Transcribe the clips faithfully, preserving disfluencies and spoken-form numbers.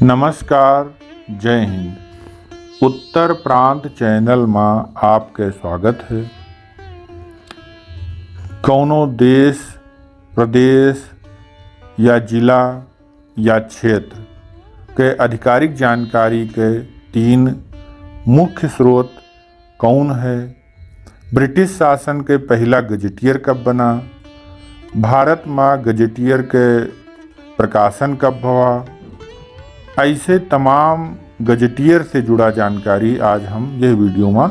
नमस्कार, जय हिंद। उत्तर प्रांत चैनल मा आपके स्वागत है। कौनो देश, प्रदेश या जिला या क्षेत्र के आधिकारिक जानकारी के तीन मुख्य स्रोत कौन है? ब्रिटिश शासन के पहिला गजेटियर कब बना? भारत मा गजेटियर के प्रकाशन कब भवा? ऐसे तमाम गजेटियर से जुड़ा जानकारी आज हम यह वीडियो मा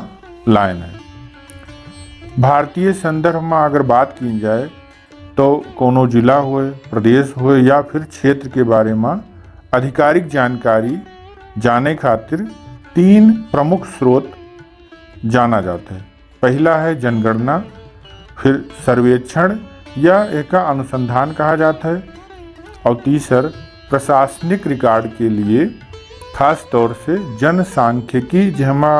लायन है। भारतीय संदर्भ मा अगर बात कीन जाए, तो कौनो जिला होए, प्रदेश होए या फिर क्षेत्र के बारे मा आधिकारिक जानकारी जाने खातिर तीन प्रमुख स्रोत जाना जात है। पहिला है जनगणना, फिर सर्वेक्षण या एका अनुसंधान कहा जात है, और तीसर प्रशासनिक रिकॉर्ड के लिए खास तौर से जनसांख्यिकी, जेमा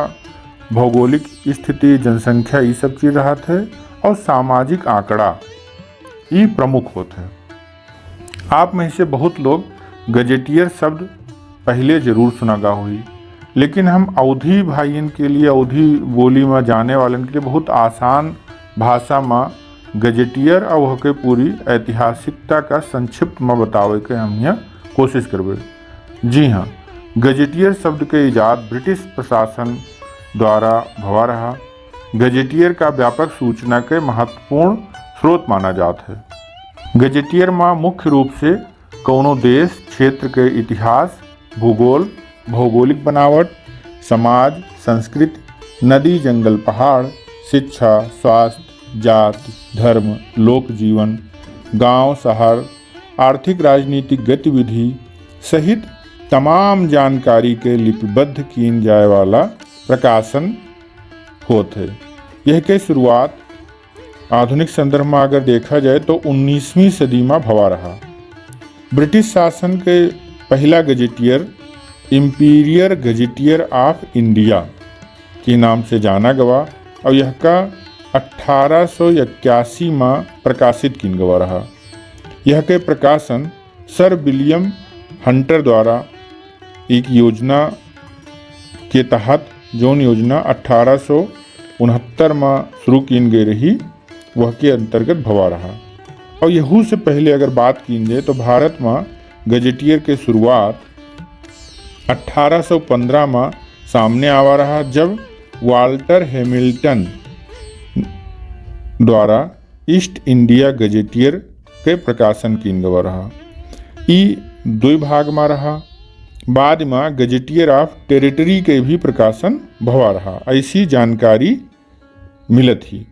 भौगोलिक स्थिति, जनसंख्या, ई सब चीज रहत है, और सामाजिक आंकड़ा, ई प्रमुख होत है। आप में से बहुत लोग गजेटियर शब्द पहिले जरूर सुना गा होई, लेकिन हम अवधी भाइयन के लिए, अवधी बोली मा जाने वालन के लिए बहुत आसान भाषा मा गजेटियर और ओहके पूरी ऐतिहासिकता का संक्षिप्त मा बतावे के हम यहाँ कोशिश करबे। जी हाँ, गजेटियर शब्द के इजाद ब्रिटिश प्रशासन द्वारा भवा रहा। गजेटियर का व्यापक सूचना के महत्वपूर्ण स्रोत माना जात है। गजेटियर मा मुख्य रूप से कौनो देश, क्षेत्र के इतिहास, भूगोल, भौगोलिक बनावट, समाज, संस्कृति, नदी, जंगल, पहाड़, शिक्षा, स्वास्थ्य, जाति, धर्म, लोक जीवन, गांव, शहर, आर्थिक, राजनीतिक गतिविधि सहित तमाम जानकारी के लिपिबद्ध कीन जाए वाला प्रकाशन होत है। यह के शुरुआत आधुनिक संदर्भ मा अगर देखा जाए तो उन्नीसवीं सदी मा भवा रहा। ब्रिटिश शासन के पहिला गजेटियर Imperial Gazetteer of India के नाम से जाना गवा और यह का अठारह सौ इक्यासी मा प्रकाशित कीन गवा रहा। यह के प्रकाशन सर विलियम हंटर द्वारा एक योजना के तहत, जौन योजना अठारह सौ उनहत्तर मा शुरू कीन गई रही, वह के अंतर्गत भवा रहा। और यहू से पहले अगर बात कीन जाए तो भारत मा गजेटियर के शुरुआत अठारह सौ पन्द्रह मा सामने आवा रहा, जब वाल्टर हैमिल्टन द्वारा ईस्ट इंडिया गजेटियर के प्रकाशन कीन गवा रहा। ई दुई भाग मा रहा। बाद मा Gazetteer of Territory के भी प्रकाशन भवा रहा, ऐसी जानकारी मिलत ही।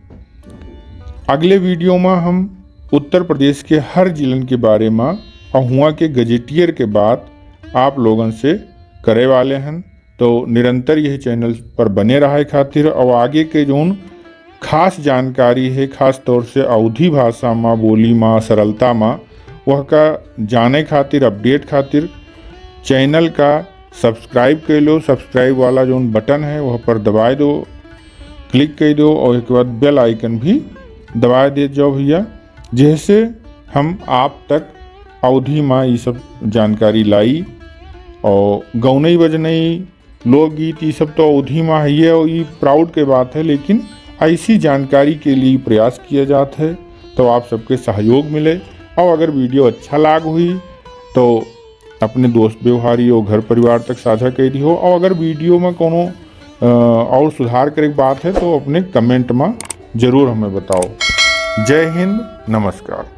अगले वीडियो मा हम उत्तर प्रदेश के हर जिलन के बारे मा और हुआ के गजेटियर के बात आप लोगन से करे वाले हन। तो निरंतर यह चैनल पर बने रहे खातिर और आगे के जौन खास जानकारी है, खास तौर से अवधी भाषा मा, बोली मा, सरलता मा, वह का जाने खातिर, अपडेट खातिर चैनल का सब्सक्राइब कर लो। सब्सक्राइब वाला जौन बटन है वह पर दबाए दो, क्लिक कर दो और एक बाद बेल आइकन भी दबाए दे जाओ भैया, जैसे हम आप तक अवधी मा ये सब जानकारी लाई। और गौनई बजनई, लोकगीत, ये सब तो अवधी मा है, ये, ये प्राउड के बात है, लेकिन ऐसी जानकारी के लिए प्रयास किया जात है। तो आप सबके सहयोग मिले और अगर वीडियो अच्छा लाग हुई तो अपने दोस्त व्यवहारी और घर परिवार तक साझा कर दिहो। और अगर वीडियो मा कौनो, अ, और सुधार करे के बात है तो अपने कमेंट मा जरूर हमें बताओ। जय हिंद, नमस्कार।